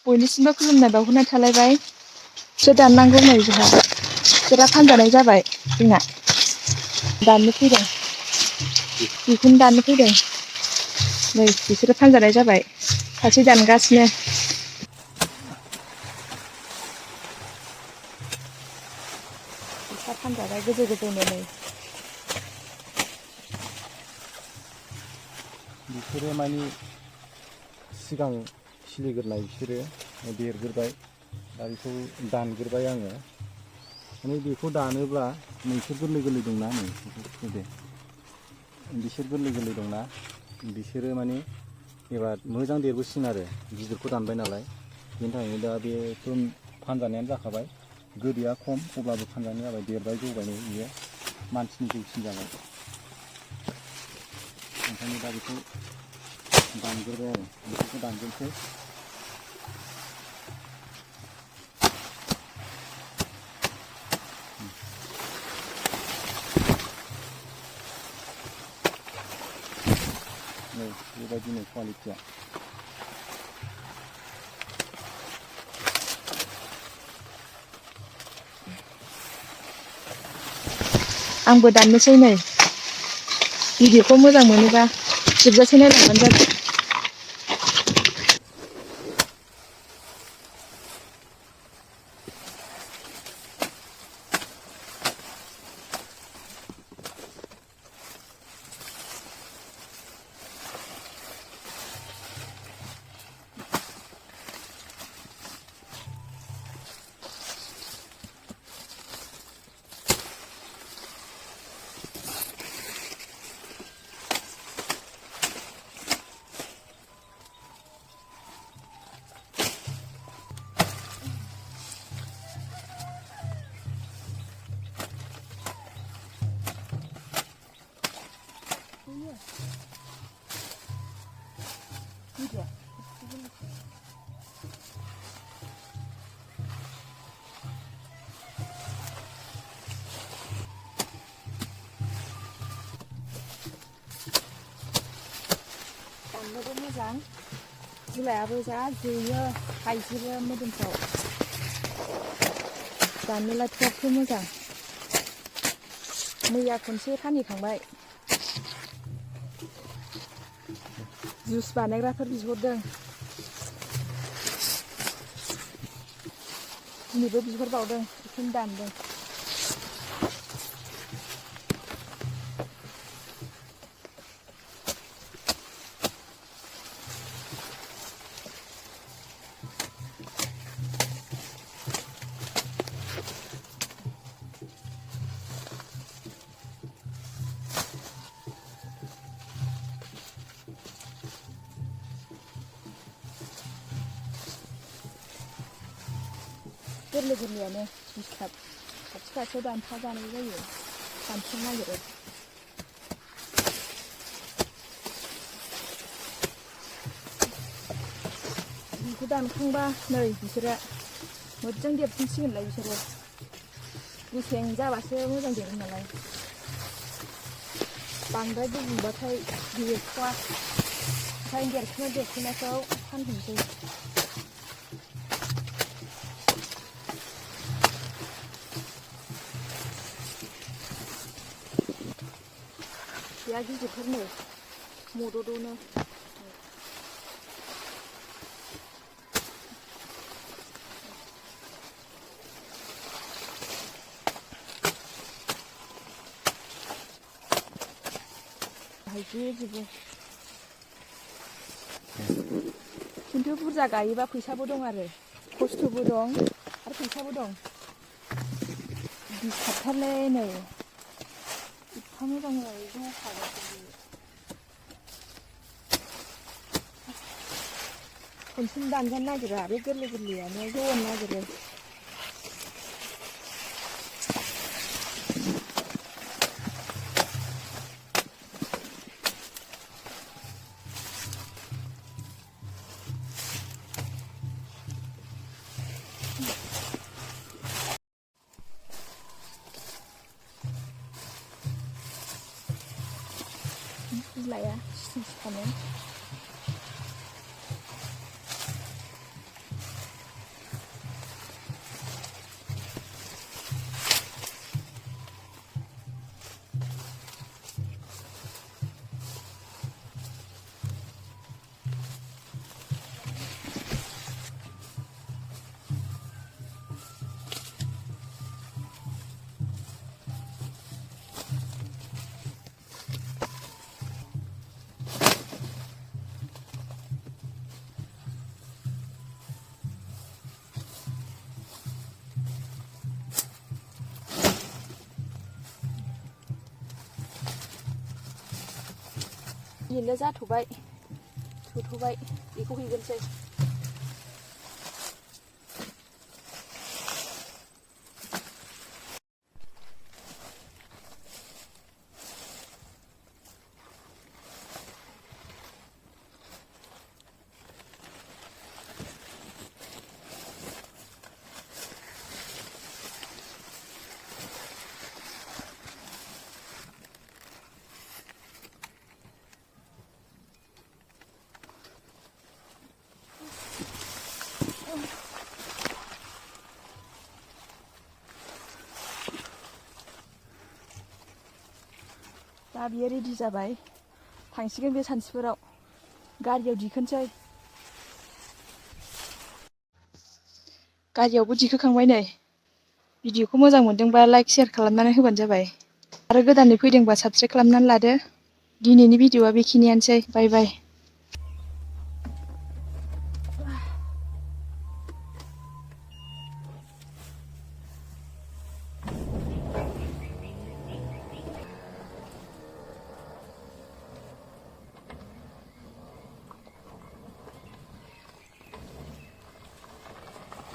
बयनिसिमबो खुलुमनाय बावहरनाय थालायबाय। बिसोर दाननांगौ नै जोंहा बिसोरा फानजानाय जाबाय जोंना दाननो फैदों बेखौनो दाननो फैदों नै बिसोरो फानजानाय जाबाय सासे दानगासिनो। बिस्रा फानजाबाय गोजौ गोजौनो नै बिसोरो मानि सिगां खिलिग्रोनाय बिसोरो देरग्रोबाय दा बेखौ दानग्रोबाय आङो माने बेखौ दानोब्ला नोंसोर गोरलै गोरलै दंना नै दे बिसोर गोरलै गोरलै दंना बिसोरो माने एबार मोजां देरबोसिगोन आरो गिदिरखौ दानबाय नालाय बेनि थाखायनो दा बेथ' फानजानायानो जाखाबाय गोदैया खम अब्लाबो फानजानाय जाबाय देरबाय जौबायनो बियो मानसिनि जौसिन जाबाय ओंखायनो दा बेखौ दानग्रोबाय आरो बेखौ दानग्रोनोसै। नै बेबायदिनो कुवालिटिया आंबो दाननोसै नै भिडिअखौ मोजां मोनोबा जोबजासे नायलांबानो जाबाय। दाननोबो मोजां बिलाइआबो जा जोयो हायजोबो मोदोमफ्राव दाननोलाय थबबो मोजां। मैया खनसे फानहैखांबाय जुइस बानायग्राफोर बिहरदों दिनैबो बिहरबावदों बेखौनो दानदों। गोरलै गोरलैयानो डिस्टार्ब खाथि खाथियाव दानफा जानाय जायो दानफिननो नागिरो। बेखौ दानखांबा नै बिसोरो मोजां देरफिनसिगोनलाय बिसोरो गुसें जाबासो मोजां देरो नालाय बांद्राय गुबुंबाथाय देरख'वा ओंखायनो देरख'नायखौ फानहैनोसै। गैया गिदिरफोर नै मददनो हायजेजोबो खिन्थु बुरजा गायोबा फैसाबो दं आरो खस्थ'बो दं आरो फैसाबो दं। डिस्टार्बथारलै नै एफा मोजां मोजाङै जौखाबाय खनसेनो दानजानो नागिरा बे गोरलै गोरलैयानो जौनो नागिरो। बिलाइआ सिथानो बेनो जाथ'बाय थोथ'बाय बेखौ हैगोनसै। दा बियो रेडि जाबाय थांसिगोन बे सानसुफोराव गारियाव दिखोनसै। गारियावबो दिखोखांबाय नै। भिडिअखौ मोजां मोनदोंबा लाइक शेयार खालामनानै होबानो जाबाय आरो गोदानै फैदोंबा साबस्क्राइब खालामनानै लादो। दिनैनि भिडिअआ बेखिनियानोसै बाय बाय।